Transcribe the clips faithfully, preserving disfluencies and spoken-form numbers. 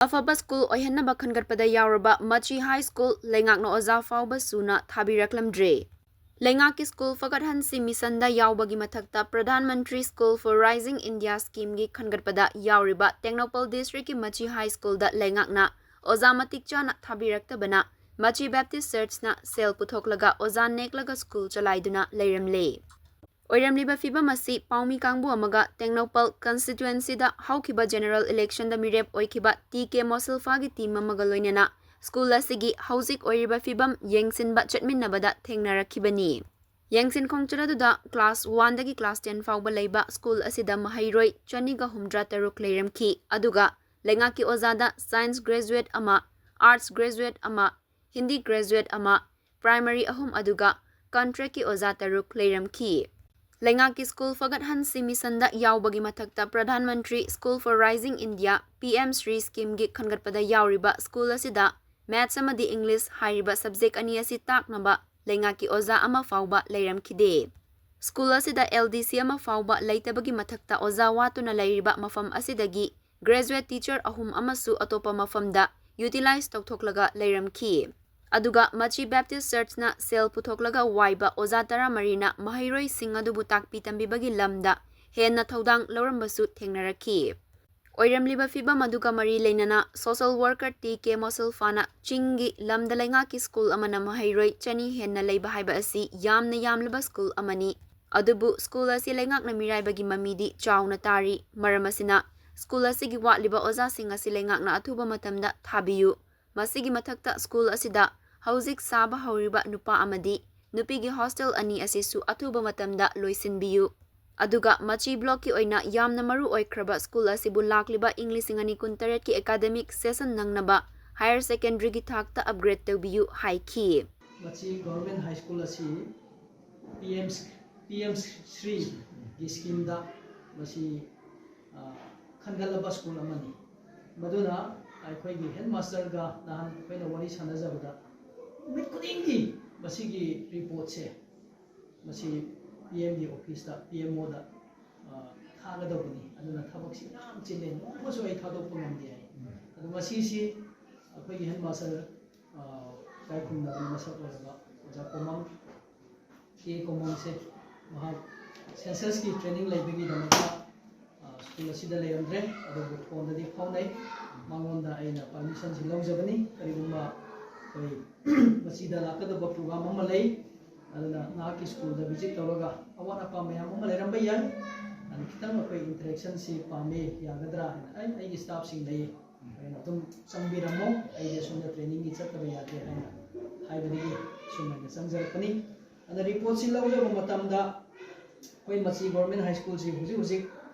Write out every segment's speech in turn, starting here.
ꯑꯐꯕ ꯁ꯭ꯀꯨꯜ ꯑꯣꯏꯍꯟꯅꯕ ꯈꯟꯒꯠꯄꯗ ꯌꯥꯎꯔꯕ ꯃꯆꯤ ꯍꯥꯏ ꯁ꯭ꯀꯨꯜ ꯂꯩꯉꯥꯛꯅ ꯑꯣꯖꯥ ꯐꯥꯎꯕ ꯁꯨꯅ ꯊꯥꯕꯤꯔꯛꯂꯝꯗ꯭ꯔꯦ꯫ ꯂꯩꯉꯥꯛꯀꯤ ꯁ꯭ꯀꯨꯜ ꯐꯒꯠꯍꯟꯁꯤ ꯃꯤꯁꯟꯗ ꯌꯥꯎꯕꯒꯤ ꯃꯊꯛꯇ Pradhan Mantri school for rising India ꯁ꯭ꯀꯤꯝꯒꯤ ꯈꯟꯒꯠꯄꯗ ꯌꯥꯎꯔꯤꯕ ꯇꯦꯡꯅꯧꯄꯜ ꯗꯤꯁꯇ꯭ꯔꯤꯛꯀꯤ ꯃꯆꯤ ꯍꯥꯏ ꯁ꯭ꯀꯨꯜꯗ ꯂꯩꯉꯥꯛꯅ ꯑꯣꯖꯥ ꯃꯇꯤꯛ ꯆꯥꯅ ꯊꯥꯕꯤꯔꯛꯇꯕꯅ ꯃꯆꯤ ꯕꯦꯞꯇꯤꯁ ꯆꯔꯆꯅ ꯁꯦꯜ ꯄꯨꯊꯣꯛꯂꯒ ꯑꯣꯖꯥ ꯅꯦꯛꯂꯒ ꯁ꯭ꯀꯨꯜ ꯆꯂꯥꯏꯗꯨꯅ ꯂꯩꯔꯝꯂꯦ꯫ ꯑꯣꯏꯔꯝꯂꯤꯕ ꯐꯤꯕꯝ ꯑꯁꯤ ꯄꯥꯎꯃꯤ ꯀꯥꯡꯕꯨ ꯑꯃꯒ ꯇꯦꯡꯅꯧꯄꯜ ꯀꯟꯁꯇꯤꯇ꯭ꯋꯦꯟꯁꯤꯗ ꯍꯧꯈꯤꯕ ꯖꯦꯅꯔꯦꯜ ꯏꯂꯦꯛꯁꯟꯗ ꯃꯤꯔꯦꯞ ꯑꯣꯏꯈꯤꯕ ꯇꯤ ꯀꯦ ꯃꯣꯁꯤꯜꯐꯥꯒꯤ ꯇꯤꯝ ꯑꯃꯒ ꯂꯣꯏꯅꯅ ꯁ꯭ꯀꯨꯜ ꯑꯁꯤꯒꯤ ꯍꯧꯖꯤꯛ ꯑꯣꯏꯔꯤꯕ ꯐꯤꯕꯝ ꯌꯦꯡꯁꯤꯟꯕ ꯆꯠꯃꯤꯟꯅꯕꯗ ꯊꯦꯡꯅꯔꯛꯈꯤꯕꯅꯤ꯫ ꯌꯦꯡꯁꯤꯟ ꯈꯣꯡꯆꯠ ꯑꯗꯨꯗ ꯀ꯭ꯂꯥꯁ ꯋꯥꯟꯗꯒꯤ ꯀ꯭ꯂꯥꯁ ꯇꯦꯟ ꯐꯥꯎꯕ ꯂꯩꯕ ꯁ꯭ꯀꯨꯜ ꯑꯁꯤꯗ ꯃꯍꯩꯔꯣꯏ ꯆꯅꯤꯒ ꯍꯨꯝꯗ꯭ꯔꯥ ꯇꯔꯨꯛ ꯂꯩꯔꯝꯈꯤ꯫ ꯑꯗꯨꯒ ꯂꯩꯉꯥꯛꯀꯤ ꯑꯣꯖꯥꯗ ꯁꯥꯏꯟꯁ ꯒ꯭ꯔꯦꯖꯨꯑꯦꯠ ꯑꯃ, ꯑꯥꯔꯠꯁ ꯒ꯭ꯔꯦꯖꯨꯑꯦꯠ ꯑꯃ, ꯍꯤꯟꯗꯤ ꯒ꯭ꯔꯦꯖꯨꯑꯦꯠ ꯑꯃ, ꯄ꯭ꯔꯥꯏꯃꯔꯤ ꯑꯍꯨꯝ ꯑꯗꯨꯒ ꯀꯟꯇ꯭ꯔꯦꯛꯀꯤ ꯑꯣꯖꯥ ꯇꯔꯨꯛ ꯂꯩꯔꯝꯈꯤ꯫ ꯂꯩꯉꯥꯛꯀꯤ ꯁ꯭ꯀꯨꯜ ꯐꯒꯠꯍꯟꯁꯤ ꯃꯤꯁꯟꯗ ꯌꯥꯎꯕꯒꯤ ꯃꯊꯛꯇ Pradhan Mantri school for rising India, P M SHRI ꯁ꯭ꯀꯤꯝꯒꯤ ꯈꯟꯒꯠꯄꯗ ꯌꯥꯎꯔꯤꯕ ꯁ꯭ꯀꯨꯜ ꯑꯁꯤꯗ ꯃꯦꯊꯁ ꯑꯃꯗꯤ ꯏꯪꯂꯤꯁ ꯍꯥꯏꯔꯤꯕ ꯁꯕꯖꯦꯛ ꯑꯅꯤ ꯑꯁꯤ ꯇꯥꯛꯅꯕ ꯂꯩꯉꯥꯛꯀꯤ ꯑꯣꯖꯥ ꯑꯃ ꯐꯥꯎꯕ ꯂꯩꯔꯝꯈꯤꯗꯦ꯫ ꯁ꯭ꯀꯨꯜ ꯑꯁꯤꯗ ꯑꯦꯜ ꯗꯤ ꯁꯤ ꯑꯃ ꯐꯥꯎꯕ ꯂꯩꯇꯕꯒꯤ ꯃꯊꯛꯇ ꯑꯣꯖꯥ ꯋꯥꯠꯇꯨꯅ ꯂꯩꯔꯤꯕ ꯃꯐꯝ ꯑꯁꯤꯗꯒꯤ ꯒ꯭ꯔꯦꯖꯨꯑꯦꯠ ꯇꯤꯆꯔ ꯑꯍꯨꯝ ꯑꯃꯁꯨ ꯑꯇꯣꯞꯄ ꯃꯐꯝꯗ ꯌꯨꯇꯤꯂꯥꯏꯖ ꯇꯧꯊꯣꯛꯂꯒ ꯂꯩꯔꯝꯈꯤ꯫ ꯑꯗꯨꯒ ꯃꯆꯤ ꯕꯦꯞꯇꯤꯁ ꯆꯔꯆꯅ ꯁꯦꯜ ꯄꯨꯊꯣꯛꯂꯒ ꯋꯥꯏꯕ ꯑꯣꯖꯥ ꯇꯔꯥꯃꯔꯤꯅ ꯃꯍꯩꯔꯣꯏꯁꯤꯡ ꯑꯗꯨꯕꯨ ꯇꯥꯛꯄꯤ ꯇꯝꯕꯤꯕꯒꯤ ꯂꯝꯗ ꯍꯦꯟꯅ ꯊꯧꯗꯥꯡ ꯂꯧꯔꯝꯕꯁꯨ ꯊꯦꯡꯅꯔꯛꯈꯤ꯫ ꯑꯣꯏꯔꯝꯂꯤꯕ ꯐꯤꯕꯝ ꯑꯗꯨꯒ ꯃꯔꯤ ꯂꯩꯅꯅ ꯁꯣꯁꯦꯜ ꯋꯥꯔꯀꯔ ꯇꯤ ꯀꯦ ꯃꯣꯁꯤꯜꯐꯥꯅ ꯆꯤꯡꯒꯤ ꯂꯝꯗ ꯂꯩꯉꯥꯛꯀꯤ ꯁ꯭ꯀꯨꯜ ꯑꯃꯅ ꯃꯍꯩꯔꯣꯏ ꯆꯅꯤ ꯍꯦꯟꯅ ꯂꯩꯕ ꯍꯥꯏꯕ ꯑꯁꯤ ꯌꯥꯝꯅ ꯌꯥꯝꯂꯕ ꯁ꯭ꯀꯨꯜ ꯑꯃꯅꯤ꯫ ꯑꯗꯨꯕꯨ ꯁ꯭ꯀꯨꯜ ꯑꯁꯤ ꯂꯩꯉꯥꯛꯅ ꯃꯤꯔꯥꯏꯕꯒꯤ ꯃꯃꯤꯗꯤ ꯆꯥꯎꯅ ꯇꯥꯔꯤ꯫ ꯃꯔꯝ ꯑꯁꯤꯅ ꯁ꯭ꯀꯨꯜ ꯑꯁꯤꯒꯤ ꯋꯥꯠꯂꯤꯕ ꯑꯣꯖꯥꯁꯤꯡ ꯑꯁꯤ ꯂꯩꯉꯥꯛꯅ ꯑꯊꯨꯕ ꯃꯇꯝꯗ ꯊꯥꯕꯤꯌꯨ꯫ ꯃꯁꯤꯒꯤ ꯃꯊꯛꯇ ꯁ꯭ꯀꯨꯜ ꯑꯁꯤꯗ ꯍꯧꯖꯤꯛ ꯁꯥꯕ ꯍꯧꯔꯤꯕ ꯅꯨꯄꯥ ꯑꯃꯗꯤ ꯅꯨꯄꯤꯒꯤ ꯍꯣꯁꯇꯦꯜ ꯑꯅꯤ ꯑꯁꯤꯁꯨ ꯑꯊꯨꯕ ꯃꯇꯝꯗ ꯂꯣꯏꯁꯤꯟꯕꯤꯌꯨ꯫ ꯑꯗꯨꯒ ꯃꯆꯤ ꯕ꯭ꯂꯣꯛꯀꯤ ꯑꯣꯏꯅ ꯌꯥꯝꯅ ꯃꯔꯨ ꯑꯣꯏꯈ꯭ꯔꯕ ꯁ꯭ꯀꯨꯜ ꯑꯁꯤꯕꯨ ꯂꯥꯛꯂꯤꯕ ꯏꯪ ꯂꯤꯁꯤꯡ ꯑꯅꯤ ꯀꯨꯟꯇꯔꯦꯠꯀꯤ ꯑꯦꯀꯥꯗꯃꯤꯛ ꯁꯦꯁꯟ ꯅꯪꯅꯕ ꯍꯥꯌꯔ ꯁꯦꯀꯦꯟꯗꯔꯤꯒꯤ ꯊꯥꯛꯇ ꯑꯞꯒ꯭ꯔꯦꯗ ꯇꯧꯕꯤꯌꯨ ꯍꯥꯏꯈꯤ꯫ ꯃꯆꯤ ꯒꯚꯔꯟꯃꯦꯟꯠ ꯍꯥꯏ ꯁ꯭ꯀꯨꯜ ꯑꯁꯤ ꯄꯤ ꯑꯦꯝ, ꯄꯤ ꯑꯦꯝ ꯁ꯭ꯔꯤꯒꯤ ꯁ꯭ꯀꯤꯝꯗ ꯃꯁꯤ, ꯑ, ꯈꯟꯒꯠꯂꯕ ꯁ꯭ꯀꯨꯜ ꯑꯃꯅꯤ꯫ ꯃꯗꯨꯅ ꯑꯩꯈꯣꯏꯒꯤ ꯍꯦꯗ ꯃꯥꯁꯇꯔꯒ ꯅꯍꯥꯟ ꯑꯩꯈꯣꯏꯅ ꯋꯥꯔꯤ ꯁꯥꯟꯅꯖꯕꯗ ꯅꯨꯃꯤꯠ ꯈꯨꯗꯤꯡꯒꯤ ꯃꯁꯤꯒꯤ ꯔꯤꯄꯣꯔꯠꯁꯦ ꯃꯁꯤ ꯄꯤ ꯑꯦꯝꯒꯤ ꯑꯣꯐꯤꯁꯇ, ꯄꯤ ꯑꯦꯝ ꯑꯣꯗ, ꯑ, ꯊꯥꯒꯗꯧꯕꯅꯤ꯫ ꯑꯗꯨꯅ ꯊꯕꯛꯁꯤ ꯌꯥꯝ ꯆꯤꯜꯂꯦ, ꯅꯣꯡꯃꯁꯨ ꯑꯩ ꯊꯥꯗꯣꯛꯄ ꯉꯝꯗꯦ ꯍꯥꯏ꯫ ꯑꯗꯨꯃꯥꯏꯅ ꯉꯁꯤꯁꯤ ꯑꯩꯈꯣꯏꯒꯤ ꯍꯦꯗ ꯃꯥꯁꯇꯔ ꯏꯀꯥꯏ ꯈꯨꯝꯅꯕ ꯃꯁꯛ ꯑꯣꯏꯔꯕ ꯑꯣꯖꯥ ꯀꯣꯃꯝ, ꯀꯦ ꯀꯣꯃꯝꯁꯦ ꯃꯍꯥꯛ ꯁꯦꯟꯁꯁꯀꯤ ꯇ꯭ꯔꯦꯅꯤꯡ ꯂꯩꯕꯒꯤꯗꯃꯛꯇ ꯁ꯭ꯀꯨꯜ ꯑꯁꯤꯗ ꯂꯩꯔꯝꯗ꯭ꯔꯦ, ꯑꯗꯨꯕꯨ ꯐꯣꯟꯗꯗꯤ ꯐꯥꯎꯅꯩ꯫ ꯃꯉꯣꯟꯗ ꯑꯩꯅ ꯄꯥꯔꯃꯤꯁꯟꯁꯤ ꯂꯧꯖꯕꯅꯤ, ꯀꯔꯤꯒꯨꯝꯕ ꯑꯩꯈꯣꯏ ꯃꯁꯤꯗ ꯂꯥꯛꯀꯗꯕ ꯄ꯭ꯔꯣꯒ꯭ꯔꯥꯝ ꯑꯃ ꯂꯩ, ꯑꯗꯨꯅ ꯅꯍꯥꯛꯀꯤ ꯁ꯭ꯀꯨꯜꯗ ꯚꯤꯖꯤꯠ ꯇꯧꯔꯒ ꯑꯋꯥꯠ ꯑꯄꯥ ꯃꯌꯥꯝ ꯑꯃ ꯂꯩꯔꯝꯕ ꯌꯥꯏ, ꯑꯗꯨ ꯈꯤꯇꯪ ꯑꯩꯈꯣꯏ ꯏꯟꯇꯔꯦꯛꯁꯟꯁꯤ ꯄꯥꯝꯃꯤ, ꯌꯥꯒꯗ꯭ꯔꯥ ꯍꯥꯏꯅ ꯑꯩ ꯑꯩꯒꯤ ꯁ꯭ꯇꯥꯐꯁꯤꯡ ꯂꯩꯌꯦ, ꯑꯩꯅ ꯑꯗꯨꯝ ꯆꯪꯕꯤꯔꯝꯃꯣ, ꯑꯩꯗꯤ ꯑꯁꯣꯝꯗ ꯇ꯭ꯔꯦꯅꯤꯡꯒꯤ ꯆꯠꯇꯕ ꯌꯥꯗꯦ ꯍꯥꯏꯅ ꯍꯥꯏꯕꯗꯒꯤ ꯁꯨꯃꯥꯏꯅ ꯆꯪꯖꯔꯛꯄꯅꯤ꯫ ꯑꯗ ꯔꯤꯄꯣꯔꯠꯁꯤ ꯂꯧꯖꯕ ꯃꯇꯝꯗ ꯑꯩꯈꯣꯏ ꯃꯆꯤ ꯒꯣꯔꯃꯦꯟ ꯍꯥꯏ ꯁ꯭ꯀꯨꯜꯁꯤ ꯍꯧꯖꯤꯛ ꯍꯧꯖꯤꯛ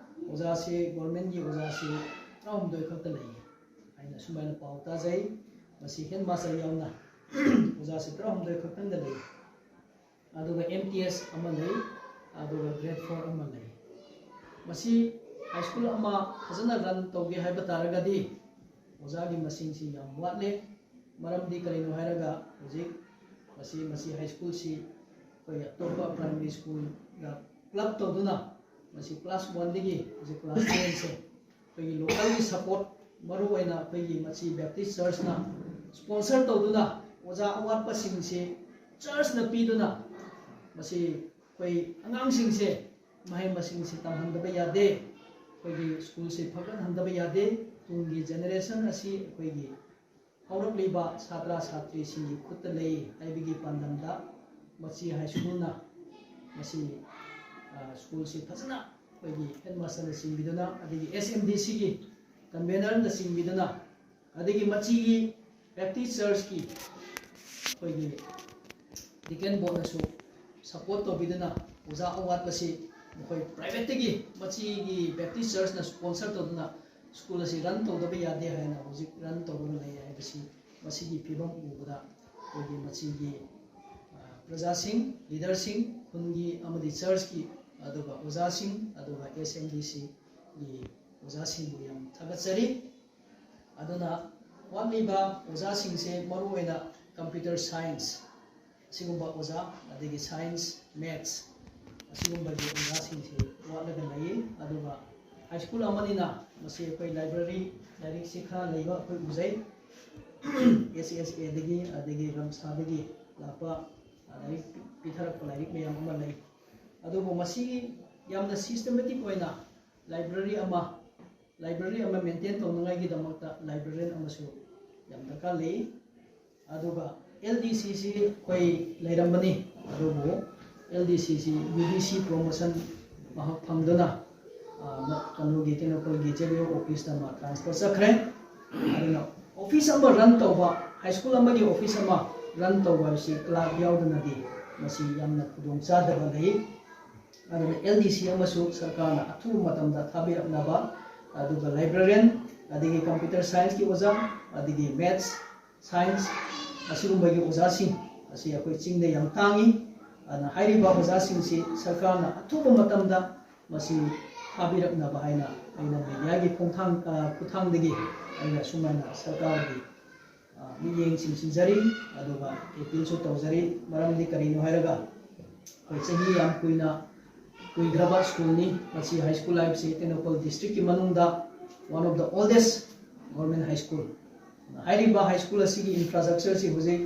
ꯑꯣꯖꯥꯁꯤ, ꯒꯣꯔꯃꯦꯟꯒꯤ ꯑꯣꯖꯥꯁꯤ ꯇꯔꯥꯍꯨꯝꯗꯣꯏ ꯈꯛꯇ ꯂꯩꯌꯦ ꯍꯥꯏꯅ ꯁꯨꯃꯥꯏꯅ ꯄꯥꯎ ꯇꯥꯖꯩ꯫ ꯃꯁꯤ ꯍꯦꯗ ꯃꯥꯁꯇꯔ ꯌꯥꯎꯅ ꯑꯣꯖꯥꯁꯤ ꯇꯔꯥꯍꯨꯝꯗꯣꯏ ꯈꯛꯇꯪꯗ ꯂꯩ꯫ ꯑꯗꯨꯒ ꯑꯦꯝ ꯇꯤ ꯑꯦꯁ ꯑꯃ ꯂꯩ, ꯑꯗꯨꯒ ꯒ꯭ꯔꯦꯗ ꯐꯣꯔ ꯑꯃ ꯂꯩ꯫ ꯃꯁꯤ ꯍꯥꯏ ꯁ꯭ꯀꯨꯜ ꯑꯃ ꯐꯖꯅ ꯔꯟ ꯇꯧꯒꯦ ꯍꯥꯏꯕ ꯇꯥꯔꯒꯗꯤ ꯑꯣꯖꯥꯒꯤ ꯃꯁꯤꯡꯁꯤ ꯌꯥꯝ ꯋꯥꯠꯂꯦ꯫ ꯃꯔꯝꯗꯤ ꯀꯔꯤꯅꯣ ꯍꯥꯏꯔꯒ ꯍꯧꯖꯤꯛ ꯃꯁꯤ, ꯃꯁꯤ ꯍꯥꯏ ꯁ꯭ꯀꯨꯜꯁꯤ ꯑꯩꯈꯣꯏ ꯑꯇꯣꯞꯄ ꯄ꯭ꯔꯥꯏꯃꯔꯤ ꯁ꯭ꯀꯨꯜꯒ ꯀ꯭ꯂꯕ ꯇꯧꯗꯨꯅ ꯃꯁꯤ ꯀ꯭ꯂꯥꯁ ꯋꯥꯟꯗꯒꯤ ꯍꯧꯖꯤꯛ ꯀ꯭ꯂꯥꯁ ꯇꯦꯟꯁꯦ ꯑꯩꯈꯣꯏꯒꯤ ꯂꯣꯀꯦꯜꯒꯤ ꯁꯄꯣꯔꯠ, ꯃꯔꯨꯑꯣꯏꯅ ꯑꯩꯈꯣꯏꯒꯤ ꯃꯁꯤ ꯕꯦꯞꯇꯤꯁ ꯆꯔꯆꯅ ꯁ꯭ꯄꯣꯟꯁꯔ ꯇꯧꯗꯨꯅ ꯑꯣꯖꯥ ꯑꯋꯥꯠꯄꯁꯤꯡꯁꯤ ꯆꯔꯆꯅ ꯄꯤꯗꯨꯅ ꯃꯁꯤ ꯑꯩꯈꯣꯏ ꯑꯉꯥꯡꯁꯤꯡꯁꯦ ꯃꯍꯩ ꯃꯁꯤꯡꯁꯤ ꯇꯝꯍꯟꯗꯕ ꯌꯥꯗꯦ, ꯑꯩꯈꯣꯏꯒꯤ ꯁ꯭ꯀꯨꯜꯁꯤ ꯐꯒꯠꯍꯟꯗꯕ ꯌꯥꯗꯦ, ꯇꯨꯡꯒꯤ ꯖꯦꯅꯦꯔꯦꯁꯟ ꯑꯁꯤ ꯑꯩꯈꯣꯏꯒꯤ ꯍꯧꯔꯛꯂꯤꯕ ꯁꯥꯇ꯭ꯔ ꯁꯥꯇ꯭ꯔꯤꯁꯤꯡꯒꯤ ꯈꯨꯠꯇ ꯂꯩ ꯍꯥꯏꯕꯒꯤ ꯄꯥꯟꯗꯝꯗ ꯃꯆꯤ ꯍꯥꯏ ꯁ꯭ꯀꯨꯜꯅ ꯃꯁꯤ, ꯑ, ꯁ꯭ꯀꯨꯜꯁꯤ ꯐꯖꯅ ꯑꯩꯈꯣꯏꯒꯤ ꯍꯦꯗ ꯃꯥꯁꯇꯔꯅ ꯆꯤꯡꯕꯤꯗꯨꯅ, ꯑꯗꯒꯤ ꯑꯦꯁ ꯑꯦꯝ ꯗꯤ ꯁꯤꯒꯤ ꯀꯟꯚꯦꯅꯔꯅ ꯆꯤꯡꯕꯤꯗꯨꯅ, ꯑꯗꯒꯤ ꯃꯆꯤꯒꯤ ꯕꯦꯞꯇꯤꯁ ꯆꯔꯆꯀꯤ ꯑꯩꯈꯣꯏꯒꯤ ꯗꯤꯀꯦꯟ ꯕꯣꯔꯗꯅꯁꯨ ꯁꯄꯣꯔꯠ ꯇꯧꯕꯤꯗꯨꯅ ꯑꯣꯖꯥ ꯑꯋꯥꯠꯄꯁꯤ ꯃꯈꯣꯏ ꯄ꯭ꯔꯥꯏꯚꯦꯠꯇꯒꯤ ꯃꯆꯤꯒꯤ ꯕꯦꯞꯇꯤꯁ ꯆꯔꯆꯅ ꯁ꯭ꯄꯣꯟꯁꯔ ꯇꯧꯗꯨꯅ ꯁ꯭ꯀꯨꯜ ꯑꯁꯤ ꯔꯟ ꯇꯧꯗꯕ ꯌꯥꯗꯦ ꯍꯥꯏꯅ ꯍꯧꯖꯤꯛ ꯔꯟ ꯇꯧꯔꯒ ꯂꯩ ꯍꯥꯏꯕꯁꯤ, ꯃꯁꯤꯒꯤ ꯐꯤꯕꯝ ꯎꯕꯗ ꯑꯩꯈꯣꯏꯒꯤ ꯃꯆꯤꯒꯤ, ꯑ, ꯄ꯭ꯔꯖꯥꯁꯤꯡ, ꯂꯤꯗꯔꯁꯤꯡ, ꯈꯨꯟꯒꯤ ꯑꯃꯗꯤ ꯆꯔꯆꯀꯤ, ꯑꯗꯨꯒ ꯑꯣꯖꯥꯁꯤꯡ, ꯑꯗꯨꯒ ꯑꯦꯁ ꯑꯦꯝ ꯗꯤ ꯁꯤꯒꯤ ꯑꯣꯖꯥꯁꯤꯡꯕꯨ ꯌꯥꯝ ꯊꯥꯒꯠꯆꯔꯤ꯫ ꯑꯗꯨꯅ ꯋꯥꯠꯂꯤꯕ ꯑꯣꯖꯥꯁꯤꯡꯁꯦ ꯃꯔꯨꯑꯣꯏꯅ ꯀꯝꯄ꯭ꯌꯨꯇꯔ ꯁꯥꯏꯟꯁ ꯑꯁꯤꯒꯨꯝꯕ ꯑꯣꯖꯥ, ꯑꯗꯒꯤ ꯁꯥꯏꯟꯁ, ꯃꯦꯠꯁ ꯑꯁꯤꯒꯨꯝꯕꯒꯤ ꯑꯣꯖꯥꯁꯤꯡꯁꯤ ꯋꯥꯠꯂꯒ ꯂꯩ꯫ ꯑꯗꯨꯒ ꯍꯥꯏ ꯁ꯭ꯀꯨꯜ ꯑꯃꯅꯤꯅ ꯃꯁꯤ ꯑꯩꯈꯣꯏ ꯂꯥꯏꯕ꯭ꯔꯦꯔꯤ, ꯂꯥꯏꯔꯤꯛꯁꯤ ꯈꯔ ꯂꯩꯕ ꯑꯩꯈꯣꯏ ꯎꯖꯩ꯫ ꯑꯦꯁ ꯑꯦꯁ ꯑꯦꯗꯒꯤ, ꯑꯗꯒꯤ ꯔꯝꯁꯥꯗꯒꯤ ꯂꯥꯛꯄ, ꯑ, ꯂꯥꯏꯔꯤꯛ ꯄꯤꯊꯔꯛꯄ ꯂꯥꯏꯔꯤꯛ ꯃꯌꯥꯝ ꯑꯃ ꯂꯩ꯫ ꯑꯗꯨꯕꯨ ꯃꯁꯤ ꯌꯥꯝꯅ systematic ꯑꯣꯏꯅ ꯂꯥꯏꯕ꯭ꯔꯦꯔꯤ ꯑꯃ, ꯂꯥꯏꯕ꯭ꯔꯦꯔꯤ ꯑꯃ maintain ꯇꯧꯅꯉꯥꯏꯒꯤꯗꯃꯛꯇ librarian ꯑꯃꯁꯨ ꯌꯥꯝ ꯗꯔꯀꯥꯔ ꯂꯩ꯫ ꯑꯗꯨꯒ ꯑꯦꯜ ꯗꯤ ꯁꯤꯁꯤ ꯑꯩꯈꯣꯏ ꯂꯩꯔꯝꯕꯅꯤ, ꯑꯗꯨꯕꯨ ꯑꯦꯜ ꯗꯤ ꯁꯤꯁꯤ ꯌꯨ ꯗꯤ ꯁꯤ promotion ꯃꯍꯥꯛ ꯐꯪꯗꯨꯅ, ꯑ, ꯃ-, ꯀꯩꯅꯣꯒꯤ ꯇꯦꯡꯅꯧꯄꯜꯒꯤ ꯖꯦ ꯕꯤ ꯑꯣ ꯑꯣꯐꯤꯁꯇ ꯃꯥ transfer ꯆꯠꯈ꯭ꯔꯦ꯫ ꯑꯗꯨꯅ ꯑꯣꯐꯤꯁ ꯑꯃ run ꯇꯧꯕ, ꯍꯥꯏ ꯁ꯭ꯀꯨꯜ ꯑꯃꯒꯤ ꯑꯣꯐꯤꯁ ꯑꯃ run ꯇꯧꯕ ꯍꯥꯏꯕꯁꯤ ꯀ꯭ꯂꯥꯔꯛ ꯌꯥꯎꯗꯅꯗꯤ ꯃꯁꯤ ꯌꯥꯝꯅ ꯈꯨꯗꯣꯡ ꯆꯥꯗꯕ ꯂꯩ꯫ ꯑꯗꯨꯅ ꯑꯦꯜ ꯗꯤ ꯁꯤ ꯑꯃꯁꯨ ꯁꯔꯀꯥꯔꯅ ꯑꯊꯨꯕ ꯃꯇꯝꯗ ꯊꯥꯕꯤꯔꯛꯅꯕ, ꯑꯗꯨꯒ librarian, ꯑꯗꯒꯤ computer scienceꯀꯤ ꯑꯣꯖꯥ, ꯑꯗꯒꯤ maths, science ꯑꯁꯤꯒꯨꯝꯕꯒꯤ ꯑꯣꯖꯥꯁꯤꯡ ꯑꯁꯤ ꯑꯩꯈꯣꯏ ꯆꯤꯡꯗ ꯌꯥꯝ ꯇꯥꯡꯏ꯫ ꯑꯗꯨꯅ ꯍꯥꯏꯔꯤꯕ ꯑꯣꯖꯥꯁꯤꯡꯁꯤ ꯁꯔꯀꯥꯔꯅ ꯑꯊꯨꯕ ꯃꯇꯝꯗ ꯃꯁꯤ ꯊꯥꯕꯤꯔꯛꯅꯕ ꯍꯥꯏꯅ ꯑꯩꯅ mediaꯒꯤ ꯈꯣꯡꯊꯥꯡ, ꯑ, ꯈꯨꯠꯊꯥꯡꯗꯒꯤ ꯑꯩꯅ ꯁꯨꯃꯥꯏꯅ ꯁꯔꯀꯥꯔꯒꯤ, ꯑ, ꯃꯤꯠꯌꯦꯡ ꯆꯤꯡꯁꯤꯟꯖꯔꯤ, ꯑꯗꯨꯒ appealꯁꯨ ꯇꯧꯖꯔꯤ꯫ ꯃꯔꯝꯗꯤ ꯀꯔꯤꯅꯣ ꯍꯥꯏꯔꯒ ꯑꯩꯈꯣꯏ ꯆꯍꯤ ꯌꯥꯝ ꯀꯨꯏꯅ, ꯀꯨꯏꯈ꯭ꯔꯕ ꯁ꯭ꯀꯨꯜꯅꯤ꯫ ꯃꯁꯤ ꯍꯥꯏ ꯁ꯭ꯀꯨꯜ ꯍꯥꯏꯕꯁꯤ ꯇꯦꯡꯅꯧꯄꯜ districtꯀꯤ ꯃꯅꯨꯡꯗ one of the oldest government high school꯫ ꯍꯥꯏꯔꯤꯕ ꯍꯥꯏ ꯁ꯭ꯀꯨꯜ ꯑꯁꯤꯒꯤ infrastructureꯁꯤ ꯍꯧꯖꯤꯛ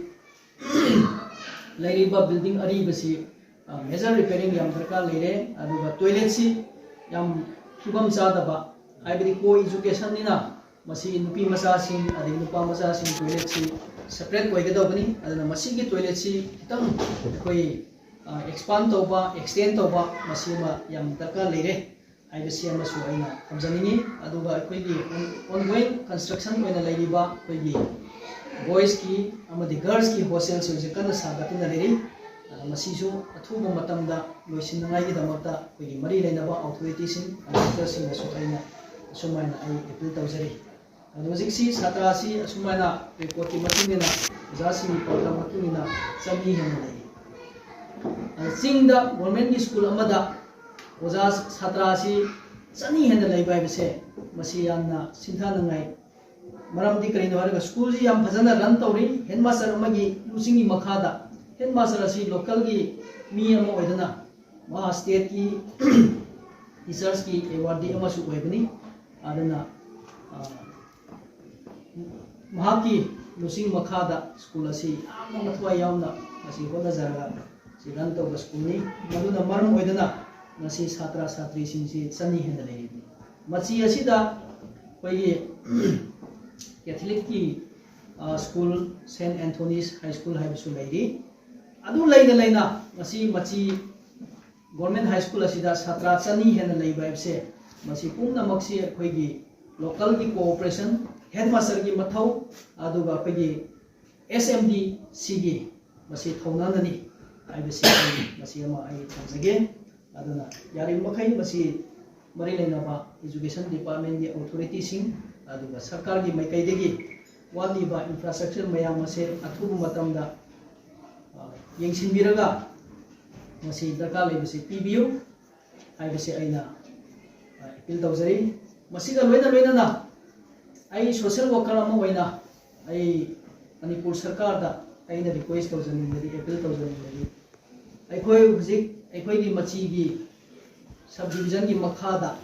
ꯂꯩꯔꯤꯕ building ꯑꯔꯤꯕꯁꯤ, ꯑ, major repairing ꯌꯥꯝ ꯗꯔꯀꯥꯔ ꯂꯩꯔꯦ꯫ ꯑꯗꯨꯒ toiletꯁꯤ ꯌꯥꯝ ꯐꯤꯕꯝ ꯆꯥꯗꯕ, ꯍꯥꯏꯕꯗꯤ co-educationꯅꯤꯅ ꯃꯁꯤ ꯅꯨꯄꯤ ꯃꯆꯥꯁꯤꯡ ꯑꯗꯩ ꯅꯨꯄꯥ ꯃꯆꯥꯁꯤꯡ toiletꯁꯤ separate ꯑꯣꯏꯒꯗꯧꯕꯅꯤ꯫ ꯑꯗꯨꯅ ꯃꯁꯤꯒꯤ toiletꯁꯤ ꯈꯤꯇꯪ ꯑꯩꯈꯣꯏ, ꯑ, expand ꯇꯧꯕ, extend ꯇꯧꯕ, ꯃꯁꯤ ꯑꯃ ꯌꯥꯝ ꯗꯔꯀꯥꯔ ꯂꯩꯔꯦ ꯍꯥꯏꯕꯁꯤ ꯑꯃꯁꯨ ꯑꯩꯅ ꯊꯝꯖꯅꯤꯡꯉꯤ꯫ ꯑꯗꯨꯒ ꯑꯩꯈꯣꯏꯒꯤ on-, ongoing construction ꯑꯣꯏꯅ ꯂꯩꯔꯤꯕ ꯑꯩꯈꯣꯏꯒꯤ boysꯀꯤ ꯑꯃꯗꯤ girlsꯀꯤ hostelꯁꯤꯡꯁꯦ ꯀꯟꯅ ꯁꯥꯒꯠꯇꯨꯅ ꯂꯩꯔꯤ꯫ ꯑ, ꯃꯁꯤꯁꯨ ꯑꯊꯨꯕ ꯃꯇꯝꯗ ꯂꯣꯏꯁꯤꯟꯅꯉꯥꯏꯒꯤꯗꯃꯛꯇ ꯑꯩꯈꯣꯏꯒꯤ ꯃꯔꯤ ꯂꯩꯅꯕ authorityꯁꯤꯡ, contractorꯁꯤꯡꯗꯁꯨ ꯑꯩꯅ ꯑꯁꯨꯃꯥꯏꯅ ꯑꯩ appeal ꯇꯧꯖꯔꯤ꯫ ꯑꯗꯣ ꯍꯧꯖꯤꯛꯁꯤ ꯁꯥꯇ꯭ꯔ ꯑꯁꯤ ꯑꯁꯨꯃꯥꯏꯅ recordꯀꯤ ꯃꯇꯨꯡ ꯏꯟꯅ, ꯑꯣꯖꯥꯁꯤꯡꯒꯤ ꯄꯥꯎꯇꯥꯛ ꯃꯇꯨꯡ ꯏꯟꯅ ꯆꯅꯤ ꯍꯦꯟꯅ ꯂꯩ꯫ ꯑꯗꯣ ꯆꯤꯡꯗ governmentꯀꯤ ꯁ꯭ꯀꯨꯜ ꯑꯃꯗ ꯑꯣꯖꯥ ꯁꯥꯇ꯭ꯔ ꯑꯁꯤ ꯆꯅꯤ ꯍꯦꯟꯅ ꯂꯩꯕ ꯍꯥꯏꯕꯁꯦ ꯃꯁꯤ ꯌꯥꯝꯅ ꯁꯤꯡꯊꯥꯅꯤꯡꯉꯥꯏ꯫ ꯃꯔꯝꯗꯤ ꯀꯔꯤꯅꯣ ꯍꯥꯏꯔꯒ ꯁ꯭ꯀꯨꯜꯁꯤ ꯌꯥꯝ ꯐꯖꯅ run ꯇꯧꯔꯤ꯫ Headmaster ꯑꯃꯒꯤ ꯂꯨꯆꯤꯡꯒꯤ ꯃꯈꯥꯗ headmaster ꯑꯁꯤ localꯒꯤ ꯃꯤ ꯑꯃ ꯑꯣꯏꯗꯅ ꯃꯍꯥꯛ stateꯀꯤ ꯇꯤꯆꯔꯁꯀꯤ ꯑꯦꯋꯥꯔꯗꯤ ꯑꯃꯁꯨ ꯑꯣꯏꯕꯅꯤ꯫ ꯑꯗꯨꯅ ꯑ, ꯃꯍꯥꯛꯀꯤ ꯂꯨꯆꯤꯡ ꯃꯈꯥꯗ ꯁ꯭ꯀꯨꯜ ꯑꯁꯤ ꯌꯥꯝꯅ ꯃꯊ꯭ꯋꯥꯏ ꯌꯥꯎꯅ ꯃꯁꯤ ꯍꯣꯠꯅꯖꯔꯒ ꯁꯤ ꯔꯟ ꯇꯧꯕ ꯁ꯭ꯀꯨꯜꯅꯤ꯫ ꯃꯗꯨꯅ ꯃꯔꯝ ꯑꯣꯏꯗꯨꯅ ꯉꯁꯤ ꯁꯥꯇ꯭ꯔ ꯁꯥꯇ꯭ꯔꯤꯁꯤꯡꯁꯤ ꯆꯅꯤ ꯍꯦꯟꯅ ꯂꯩꯔꯤꯕꯅꯤ꯫ ꯃꯆꯤ ꯑꯁꯤꯗ ꯑꯩꯈꯣꯏꯒꯤ ꯀꯦꯊꯂꯤꯛꯀꯤ ꯑ, ꯁ꯭ꯀꯨꯜ, ꯁꯦꯟꯠ ꯑꯦꯟꯊꯣꯅꯤꯁ ꯍꯥꯏ ꯁ꯭ꯀꯨꯜ ꯍꯥꯏꯕꯁꯨ ꯂꯩꯔꯤ꯫ ꯑꯗꯨ ꯂꯩꯅ ꯂꯩꯅ ꯉꯁꯤ ꯃꯆꯤ ꯒꯣꯔꯃꯦꯟ ꯍꯥꯏ ꯁ꯭ꯀꯨꯜ ꯑꯁꯤꯗ ꯁꯥꯇ꯭ꯔ ꯆꯅꯤ ꯍꯦꯟꯅ ꯂꯩꯕ ꯍꯥꯏꯕꯁꯦ, ꯃꯁꯤ ꯄꯨꯝꯅꯃꯛꯁꯤ ꯑꯩꯈꯣꯏꯒꯤ ꯂꯣꯀꯦꯜꯒꯤ ꯀꯣꯑꯣꯄꯔꯦꯁꯟ, ꯍꯦꯗꯃꯥꯁꯇꯔꯒꯤ ꯃꯊꯧ, ꯑꯗꯨꯒ ꯑꯩꯈꯣꯏꯒꯤ ꯑꯦꯁ ꯑꯦꯝ ꯗꯤ ꯁꯤꯒꯤ ꯃꯁꯤ ꯊꯧꯅꯥꯅꯅꯤ ꯍꯥꯏꯕꯁꯤ ꯑꯩ ꯃꯁꯤ ꯑꯃ ꯑꯩ ꯊꯝꯖꯒꯦ꯫ ꯑꯗꯨꯅ ꯌꯥꯔꯤꯕ ꯃꯈꯩ ꯃꯁꯤ ꯃꯔꯤ ꯂꯩꯅꯕ ꯏꯖꯨꯀꯦꯁꯟ ꯗꯤꯄꯥꯔꯠꯃꯦꯟꯒꯤ ꯑꯣꯊꯣꯔꯤꯇꯤꯁꯤꯡ, ꯑꯗꯨꯒ ꯁꯔꯀꯥꯔꯒꯤ ꯃꯥꯏꯀꯩꯗꯒꯤ ꯋꯥꯠꯂꯤꯕ ꯏꯟꯐ꯭ꯔꯥꯁ꯭ꯇ꯭ꯔꯛꯆꯔ ꯃꯌꯥꯝ ꯑꯁꯦ ꯑꯊꯨꯕ ꯃꯇꯝꯗ, ꯑ, ꯌꯦꯡꯁꯤꯟꯕꯤꯔꯒ ꯃꯁꯤ ꯗꯔꯀꯥꯔ ꯂꯩꯕꯁꯤ ꯄꯤꯕꯤꯌꯨ ꯍꯥꯏꯕꯁꯤ ꯑꯩꯅ, ꯑ, ꯑꯦꯄꯤꯜ ꯇꯧꯖꯔꯤ꯫ ꯃꯁꯤꯒ ꯂꯣꯏꯅ ꯂꯣꯏꯅꯅ ꯑꯩ ꯁꯣꯁꯤꯌꯦꯜ ꯋꯥꯀꯔ ꯑꯃ ꯑꯣꯏꯅ ꯑꯩ ꯃꯅꯤꯄꯨꯔ ꯁꯔꯀꯥꯔꯗ ꯑꯩꯅ ꯔꯤꯀ꯭ꯋꯦꯁ ꯇꯧꯖꯅꯤꯡꯕꯗꯤ, ꯑꯦꯄꯤꯜ ꯇꯧꯖꯅꯤꯡꯕꯗꯤ, ꯑꯩꯈꯣꯏ ꯍꯧꯖꯤꯛ ꯑꯩꯈꯣꯏꯒꯤ ꯃꯆꯤꯒꯤ ꯁꯕ ꯗꯤꯕꯤꯖꯟꯒꯤ ꯃꯈꯥꯗ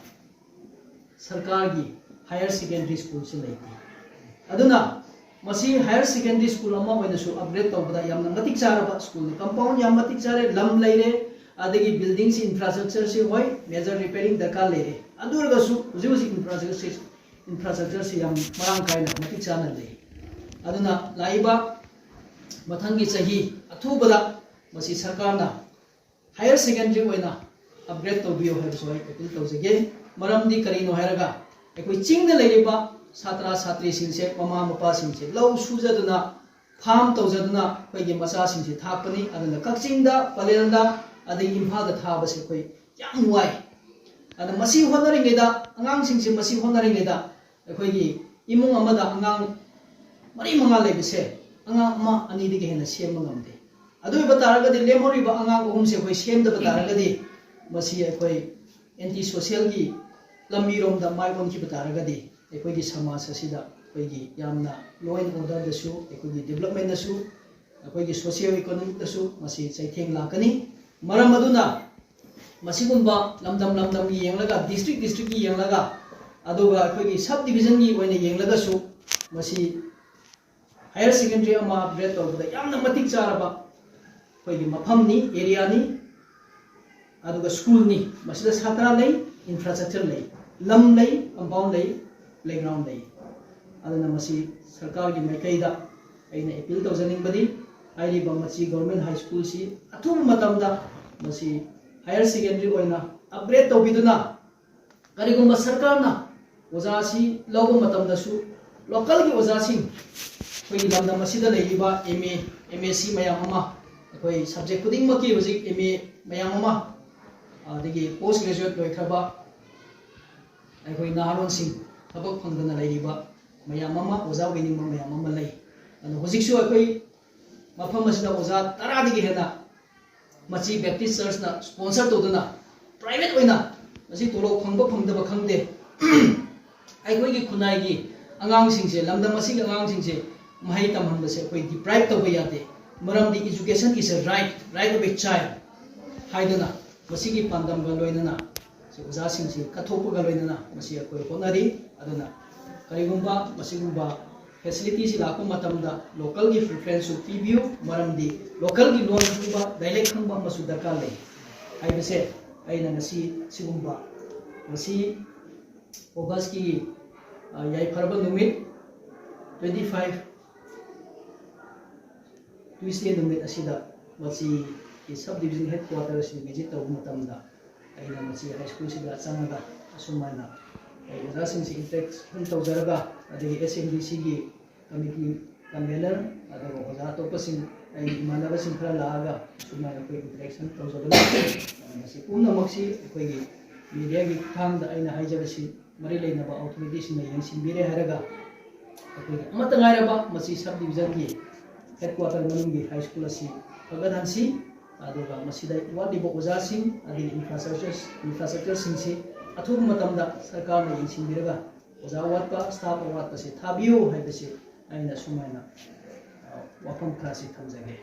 ꯁꯔꯀꯥꯔꯒꯤ ꯍꯥꯌꯔ ꯁꯦꯀꯦꯟꯗꯔꯤ ꯁ꯭ꯀꯨꯜꯁꯤ ꯂꯩꯇꯦ꯫ ꯑꯗꯨꯅ ꯃꯁꯤ ꯍꯥꯌꯔ ꯁꯦꯀꯦꯟꯗꯔꯤ ꯁ꯭ꯀꯨꯜ ꯑꯃ ꯑꯣꯏꯅꯁꯨ ꯑꯞꯒ꯭ꯔꯦꯗ ꯇꯧꯕꯗ ꯌꯥꯝꯅ ꯃꯇꯤꯛ ꯆꯥꯔꯕ ꯁ꯭ꯀꯨꯜꯅꯤ꯫ ꯀꯝꯄꯥꯎꯟ ꯌꯥꯝ ꯃꯇꯤꯛ ꯆꯥꯔꯦ, ꯂꯝ ꯂꯩꯔꯦ, ꯑꯗꯒꯤ ꯕꯤꯜꯗꯤꯡꯁꯤ, ꯏꯟꯐ꯭ꯔꯥꯁ꯭ꯇ꯭ꯔꯛꯆꯔꯁꯤ, ꯍꯣꯏ, ꯃꯦꯖꯔ ꯔꯤꯄꯦꯌꯔꯤꯡ ꯗꯔꯀꯥꯔ ꯂꯩꯔꯦ꯫ ꯑꯗꯨ ꯑꯣꯏꯔꯒꯁꯨ ꯍꯧꯖꯤꯛ ꯍꯧꯖꯤꯛ ꯏꯟꯐ꯭ꯔꯥꯁ꯭ꯇ꯭ꯔꯛꯆꯔꯁꯤ, ꯏꯟꯐ꯭ꯔꯥꯁ꯭ꯇ꯭ꯔꯛꯆꯔꯁꯤ ꯌꯥꯝ ꯃꯔꯥꯡ ꯀꯥꯏꯅ ꯃꯇꯤꯛ ꯆꯥꯅ ꯂꯩ꯫ ꯑꯗꯨꯅ ꯂꯥꯛꯏꯕ ꯃꯊꯪꯒꯤ ꯆꯍꯤ ꯑꯊꯨꯕꯗ ꯃꯁꯤ ꯁꯔꯀꯥꯔꯅ ꯍꯥꯌꯔ ꯁꯦꯀꯦꯟꯗꯔꯤ ꯑꯣꯏꯅ ꯑꯞꯒ꯭ꯔꯦꯗ ꯇꯧꯕꯤꯌꯨ ꯍꯥꯏꯕꯁꯨ ꯑꯩ ꯑꯦꯄꯤꯜ ꯇꯧꯖꯒꯦ꯫ ꯃꯔꯝꯗꯤ ꯀꯔꯤꯅꯣ ꯍꯥꯏꯔꯒ, ꯑꯩꯈꯣꯏ ꯆꯤꯡꯗ ꯂꯩꯔꯤꯕ ꯁꯥꯇ꯭ꯔ ꯁꯥꯇ꯭ꯔꯤꯁꯤꯡꯁꯦ, ꯃꯃꯥ ꯃꯄꯥꯁꯤꯡꯁꯦ ꯂꯧ ꯁꯨꯖꯗꯨꯅ, ꯐꯥꯔꯝ ꯇꯧꯖꯗꯨꯅ ꯑꯩꯈꯣꯏꯒꯤ ꯃꯆꯥꯁꯤꯡꯁꯦ ꯊꯥꯛꯄꯅꯤ꯫ ꯑꯗꯨꯅ ꯀꯛꯆꯤꯡꯗ, ꯄꯂꯦꯜꯗ, ꯑꯗꯒꯤ ꯏꯝꯐꯥꯜꯗ ꯊꯥꯕꯁꯦ ꯑꯩꯈꯣꯏ ꯌꯥꯝ ꯋꯥꯏ꯫ ꯑꯗ ꯃꯁꯤ ꯍꯣꯠꯅꯔꯤꯉꯩꯗ, ꯑꯉꯥꯡꯁꯤꯡꯁꯦ ꯃꯁꯤ ꯍꯣꯠꯅꯔꯤꯉꯩꯗ, ꯑꯩꯈꯣꯏꯒꯤ ꯏꯃꯨꯡ ꯑꯃꯗ ꯑꯉꯥꯡ ꯃꯔꯤ ꯃꯉꯥ ꯂꯩꯕꯁꯦ, ꯑꯉꯥꯡ ꯑꯃ ꯑꯅꯤꯗꯒꯤ ꯍꯦꯟꯅ ꯁꯦꯝꯕ ꯉꯝꯗꯦ꯫ ꯑꯗꯨ ꯑꯣꯏꯕ ꯇꯥꯔꯒꯗꯤ, ꯂꯦꯝꯍꯧꯔꯤꯕ ꯑꯉꯥꯡ ꯑꯍꯨꯝꯁꯦ ꯑꯩꯈꯣꯏ ꯁꯦꯝꯗꯕ ꯇꯥꯔꯒꯗꯤ, ꯃꯁꯤ ꯑꯩꯈꯣꯏ ꯑꯦꯟꯇꯤ ꯁꯣꯁꯤꯌꯦꯜꯒꯤ ꯂꯝꯕꯤꯔꯣꯝꯗ ꯃꯥꯏ ꯑꯣꯟꯈꯤꯕ ꯇꯥꯔꯒꯗꯤ, ꯑꯩꯈꯣꯏꯒꯤ ꯁꯃꯥꯖ ꯑꯁꯤꯗ ꯑꯩꯈꯣꯏꯒꯤ ꯌꯥꯝꯅ law and orderꯗꯁꯨ, ꯑꯩꯈꯣꯏꯒꯤ developmentꯗꯁꯨ, ꯑꯩꯈꯣꯏꯒꯤ socio economicꯇꯁꯨ ꯃꯁꯤ ꯆꯩꯊꯦꯡ ꯂꯥꯛꯀꯅꯤ꯫ ꯃꯔꯝ ꯑꯗꯨꯅ ꯃꯁꯤꯒꯨꯝꯕ ꯂꯝꯗꯝ ꯂꯝꯗꯝꯒꯤ ꯌꯦꯡꯂꯒ, ꯗꯤꯁꯇ꯭ꯔꯤꯛ ꯗꯤꯁꯇ꯭ꯔꯤꯛꯀꯤ ꯌꯦꯡꯂꯒ, ꯑꯗꯨꯒ ꯑꯩꯈꯣꯏꯒꯤ ꯁꯕ ꯗꯤꯕꯤꯖꯟꯒꯤ ꯑꯣꯏꯅ ꯌꯦꯡꯂꯒꯁꯨ, ꯃꯁꯤ ꯍꯥꯌꯔ ꯁꯦꯀꯦꯟꯗꯔꯤ ꯑꯃ ꯑꯞꯒ꯭ꯔꯦꯗ ꯇꯧꯕꯗ ꯌꯥꯝꯅ ꯃꯇꯤꯛ ꯆꯥꯔꯕ ꯑꯩꯈꯣꯏꯒꯤ ꯃꯐꯝꯅꯤ, ꯑꯦꯔꯤꯌꯥꯅꯤ, ꯑꯗꯨꯒ ꯁ꯭ꯀꯨꯜꯅꯤ꯫ ꯃꯁꯤꯗ ꯁꯥꯇ꯭ꯔ ꯂꯩ, ꯏꯟꯐ꯭ꯔꯥꯁ꯭ꯇ꯭ꯔꯛꯆꯔ ꯂꯩ, ꯂꯝ ꯂꯩ, ꯀꯝꯄꯥꯎꯟ ꯂꯩ, ꯄ꯭ꯂꯦꯒ꯭ꯔꯥꯎꯟ ꯂꯩ꯫ ꯑꯗꯨꯅ ꯃꯁꯤ ꯁꯔꯀꯥꯔꯒꯤ ꯃꯥꯏꯀꯩꯗ ꯑꯩꯅ ꯑꯦꯄꯤꯜ ꯇꯧꯖꯅꯤꯡꯕꯗꯤ, ꯍꯥꯏꯔꯤꯕ ꯃꯆꯤ ꯒꯚꯔꯟꯃꯦꯟꯠ ꯍꯥꯏ ꯁ꯭ꯀꯨꯜꯁꯤ ꯑꯊꯨꯕ ꯃꯇꯝꯗ ꯃꯁꯤ ꯍꯥꯌꯔ ꯁꯦꯀꯦꯟꯗꯔꯤ ꯑꯣꯏꯅ ꯑꯞꯒ꯭ꯔꯦꯗ ꯇꯧꯕꯤꯗꯨꯅ, ꯀꯔꯤꯒꯨꯝꯕ ꯁꯔꯀꯥꯔꯅ ꯑꯣꯖꯥꯁꯤ ꯂꯧꯕ ꯃꯇꯝꯗꯁꯨ, ꯂꯣꯀꯦꯜꯒꯤ ꯑꯣꯖꯥꯁꯤꯡ, ꯑꯩꯈꯣꯏꯒꯤ ꯂꯝꯗꯝ ꯑꯁꯤꯗ ꯂꯩꯔꯤꯕ M A, M S C ꯃꯌꯥꯝ ꯑꯃ, ꯑꯩꯈꯣꯏ ꯁꯕꯖꯦꯛ ꯈꯨꯗꯤꯡꯃꯛꯀꯤ ꯍꯧꯖꯤꯛ ꯑꯦꯝ ꯑꯦ ꯃꯌꯥꯝ ꯑꯃ, ꯑꯗꯒꯤ ꯄꯣꯁ ꯒ꯭ꯔꯦꯖꯨꯑꯦꯠ ꯂꯣꯏꯈ꯭ꯔꯕ ꯑꯩꯈꯣꯏ ꯅꯍꯥꯔꯣꯟꯁꯤꯡ, ꯊꯕꯛ ꯐꯪꯗꯅ ꯂꯩꯔꯤꯕ ꯃꯌꯥꯝ ꯑꯃ, ꯑꯣꯖꯥ ꯑꯣꯏꯅꯤꯡꯕ ꯃꯌꯥꯝ ꯑꯃ ꯂꯩ꯫ ꯑꯗꯣ ꯍꯧꯖꯤꯛꯁꯨ ꯑꯩꯈꯣꯏ ꯃꯐꯝ ꯑꯁꯤꯗ ꯑꯣꯖꯥ ꯇꯔꯥꯗꯒꯤ ꯍꯦꯟꯅ ꯃꯆꯤ ꯕꯦꯞꯇꯤꯁ ꯆꯔꯆꯅ ꯁ꯭ꯄꯣꯟꯁꯔ ꯇꯧꯗꯨꯅ, ꯄ꯭ꯔꯥꯏꯚꯦꯠ ꯑꯣꯏꯅ, ꯃꯁꯤ ꯇꯣꯂꯣꯞ ꯐꯪꯕ ꯐꯪꯗꯕ ꯈꯪꯗꯦ, ꯑꯩꯈꯣꯏꯒꯤ ꯈꯨꯟꯅꯥꯏꯒꯤ ꯑꯉꯥꯡꯁꯤꯡꯁꯦ, ꯂꯝꯗꯝ ꯑꯁꯤꯒꯤ ꯑꯉꯥꯡꯁꯤꯡꯁꯦ ꯃꯍꯩ ꯇꯝꯍꯟꯕꯁꯦ ꯑꯩꯈꯣꯏ ꯗꯤꯄ꯭ꯔꯥꯏꯚ ꯇꯧꯕ ꯌꯥꯗꯦ꯫ ꯃꯔꯝꯗꯤ education is a right, right of a child ꯍꯥꯏꯗꯨꯅ, ꯃꯁꯤꯒꯤ ꯄꯥꯟꯗꯝꯒ ꯂꯣꯏꯅꯅ ꯁꯤ ꯑꯣꯖꯥꯁꯤꯡꯁꯤ ꯀꯠꯊꯣꯛꯄꯒ ꯂꯣꯏꯅꯅ ꯃꯁꯤ ꯑꯩꯈꯣꯏ ꯍꯣꯠꯅꯔꯤ꯫ ꯑꯗꯨꯅ ꯀꯔꯤꯒꯨꯝꯕ ꯃꯁꯤꯒꯨꯝꯕ ꯐꯦꯁꯤꯂꯤꯇꯤꯁꯤ ꯂꯥꯛꯄ ꯃꯇꯝꯗ ꯂꯣꯀꯦꯜꯒꯤ ꯄ꯭ꯔꯤꯐꯔꯦꯟꯁꯁꯨ ꯄꯤꯕꯤꯌꯨ, ꯃꯔꯝꯗꯤ ꯂꯣꯀꯦꯜꯒꯤ ꯂꯣꯟ ꯈꯪꯕ, ꯗꯥꯏꯂꯦꯛ ꯈꯪꯕ ꯑꯃꯁꯨ ꯗꯔꯀꯥꯔ ꯂꯩ ꯍꯥꯏꯕꯁꯦ ꯑꯩꯅ ꯉꯁꯤ ꯁꯤꯒꯨꯝꯕ, ꯉꯁꯤ ꯑꯣꯒꯁꯀꯤ, ꯑ, ꯌꯥꯏꯐꯔꯕ ꯅꯨꯃꯤꯠ, twenty five, ꯇ꯭ꯌꯨꯁꯗꯦ ꯅꯨꯃꯤꯠ ꯑꯁꯤꯗ ꯃꯆꯤꯒꯤ ꯁꯕ ꯗꯤꯕꯤꯖꯟ ꯍꯦꯗ ꯀ꯭ꯋꯥꯇꯔ ꯑꯁꯤ ꯚꯤꯖꯤꯠ ꯇꯧꯕ ꯃꯇꯝꯗ, ꯑꯩꯅ ꯃꯆꯤ ꯍꯥꯏ ꯁ꯭ꯀꯨꯜꯁꯤꯗ ꯆꯪꯉꯒ ꯑꯁꯨꯃꯥꯏꯅ ꯑꯩ ꯑꯣꯖꯥꯁꯤꯡꯁꯤ ꯏꯟꯇꯔꯦꯛꯁꯟ ꯇꯧꯖꯔꯒ, ꯑꯗꯒꯤ ꯑꯦꯁ ꯑꯦꯝ ꯗꯤ ꯁꯤꯒꯤ ꯀꯃꯤꯇꯤ ꯀꯟꯚꯦꯅꯔ, ꯑꯗꯨꯒ ꯑꯣꯖꯥ ꯑꯇꯣꯞꯄꯁꯤꯡ, ꯑꯩꯒꯤ ꯏꯃꯥꯟꯅꯕꯁꯤꯡ ꯈꯔ ꯂꯥꯛꯑꯒ ꯁꯨꯃꯥꯏꯅ ꯑꯩꯈꯣꯏ ꯏꯟꯇꯔꯦꯛꯁꯟ ꯇꯧꯖꯕꯅꯤ꯫ ꯃꯁꯤ ꯄꯨꯝꯅꯃꯛꯁꯤ ꯑꯩꯈꯣꯏꯒꯤ ꯃꯦꯗꯤꯌꯥꯒꯤ ꯈꯨꯠꯊꯥꯡꯗ ꯑꯩꯅ ꯍꯥꯏꯖꯕꯁꯤ ꯃꯔꯤ ꯂꯩꯅꯕ ꯑꯣꯊꯣꯔꯤꯇꯤꯁꯤꯡꯅ ꯌꯦꯡꯁꯤꯟꯕꯤꯔꯦ ꯍꯥꯏꯔꯒ, ꯑꯩꯈꯣꯏꯒꯤ ꯑꯃꯠꯇ ꯉꯥꯏꯔꯕ ꯃꯆꯤ ꯁꯕ ꯗꯤꯕꯤꯖꯟꯒꯤ ꯍꯦꯗ ꯀ꯭ꯋꯥꯇꯔ ꯃꯅꯨꯡꯒꯤ ꯍꯥꯏ ꯁ꯭ꯀꯨꯜ ꯑꯁꯤ ꯐꯒꯠꯍꯟꯁꯤ, ꯑꯗꯨꯒ ꯃꯁꯤꯗ ꯋꯥꯠꯂꯤꯕ ꯑꯣꯖꯥꯁꯤꯡ, ꯑꯗꯒꯤ ꯏꯟꯐ꯭ꯔꯥꯁ꯭ꯇ꯭ꯔꯛꯆꯔ, ꯏꯟꯐ꯭ꯔꯥꯁ꯭ꯇ꯭ꯔꯛꯆꯔꯁꯤꯡꯁꯤ ꯑꯊꯨꯕ ꯃꯇꯝꯗ ꯁꯔꯀꯥꯔꯅ ꯌꯦꯡꯁꯤꯟꯕꯤꯔꯒ, ꯑꯣꯖꯥ ꯋꯥꯠꯄ, ꯁ꯭ꯇꯥꯐ ꯑꯋꯥꯠꯄꯁꯤ ꯊꯥꯕꯤꯌꯨ ꯍꯥꯏꯕꯁꯤ ꯑꯩꯅ ꯁꯨꯃꯥꯏꯅ, ꯑ, ꯋꯥꯐꯝ ꯈꯔꯁꯤ ꯊꯝꯖꯒꯦ꯫